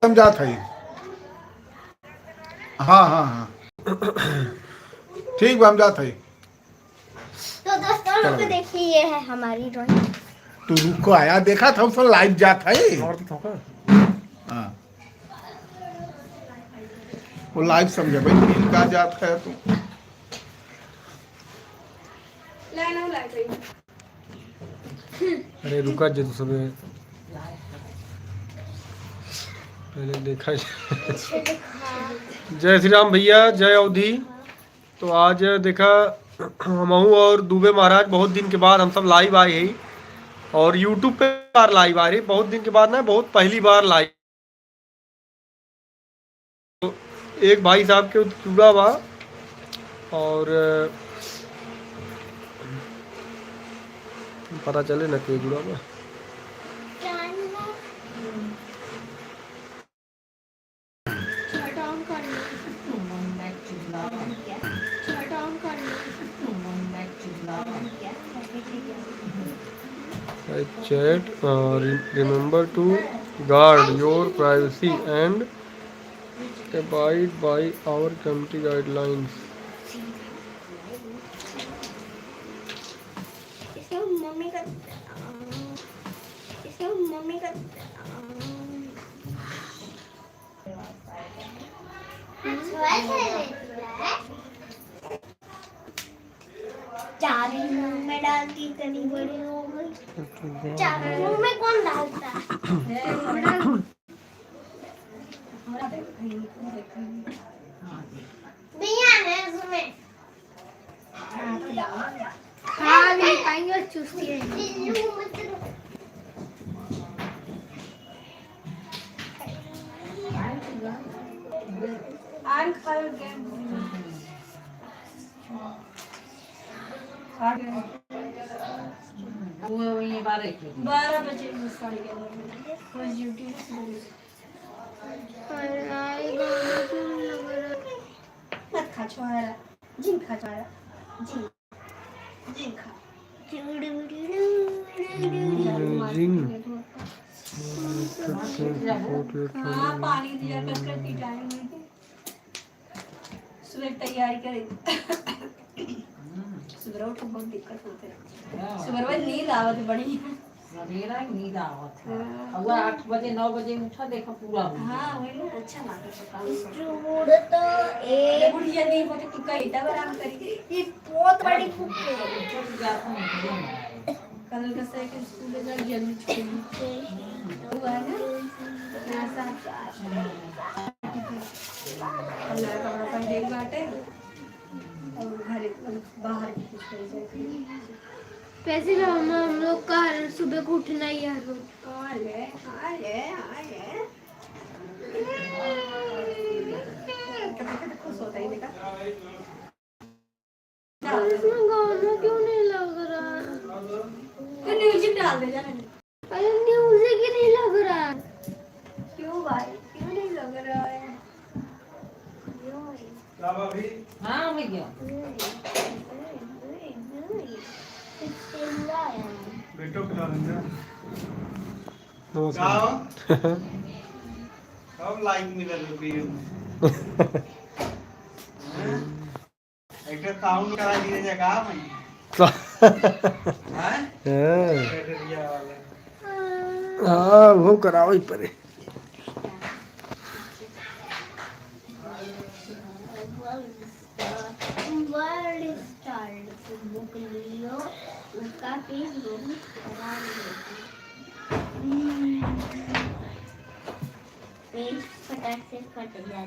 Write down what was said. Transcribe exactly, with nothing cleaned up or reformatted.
हम जात हई। हाँ, हाँ, हाँ। ठीक बा, हम जात हई। तो दोस्तों, लोग चलो। देखिए, ये है हमारी drawing। तू रुको, आया, देखा था, हम सब live जात हई। और तो थोका। हाँ। वो live समझे भाई, दिल का जात है तू। लाइन हो, लाइन सही। अरे रुका जे तू सबे। पहले देखा जाए। जय श्री राम भैया, जय अवधी। तो आज देखा, हमहू और दुबे महाराज बहुत दिन के बाद हम सब live आए हैं और YouTube पे बार live आ रही, बहुत दिन के बाद ना, बहुत पहली बार live। एक भाई साहब के चूड़ा बा और पता चले ना के जुड़ा बा। Right, chat, uh, re-, remember to guard your privacy and abide by our community guidelines. इसका मम्मी का, इसका मम्मी का, चाबी मुंह में डाल के इतनी बड़ी हो गई। चाबी मुंह में कौन डालता है? भैया है इसमें। हाँ, भी पाएंगे और चूसती रहेंगी। आन खाओ, गेम। खा गए। वो ये बारह के। बारह बजे, साढ़े ग्यारह बजे। बस ड्यूटी है सुबह। अरे, आए गाना क्यों नहीं लग रहा? मत खा छोरा, जिन खा छोरा, जिन, जिन खा। जिन। हाँ, पानी दिया कर, कर पिटाएंगे। सुबह तैयारी करे। सुबह उठ के बहुत दिक्कत होते है। हाँ। सुबह रोज नींद आवत बड़ी। सवेरा ही नींद आवत है। हाँ। और आठ बजे, नौ बजे उठा, देखो पूरा हो गया। हाँ, वही ना, अच्छा लागत है काम करके। उठ तो ए बुढ़िया दी होते, तू कही तब आराम करी। ये बहुत बड़ी कुक है। उठ जाता हूँ, उठ जाता हूँ। कल के से के स्कूल जा जल्दी छोड़। हुआ है ना? यहाँ से कपड़ा पहन के बाटे। और घरे, बाहर भी कुछ कर जाती। पैसे ला, हम, हम लोग का सुबह को उठना ही है रोज। आ ले, आ ले, आ ले। तो कैसे तो खुश होता है बेटा। इसमें गाना क्यों नहीं लग रहा? तो म्यूजिक डाल दे, जा ना। अरे, म्यूजिक ही नहीं लग रहा। क्यों भाई, क्यों नहीं लग रहा है? क्यों भाई? हाँ, भैया। बेटो खा लेंगे। नमस्कार। का हो? अब लाइक मिलल है वीडियो में। हैं? एक साउंड करा दिए जा का भाई? हैं? हाँ। बैटरिया वाला। हाँ, वो करावे पड़े। World Star बुक लियो, उसका पेज बहुत खराब है। हम्म। पेज फटाक से फट जाए।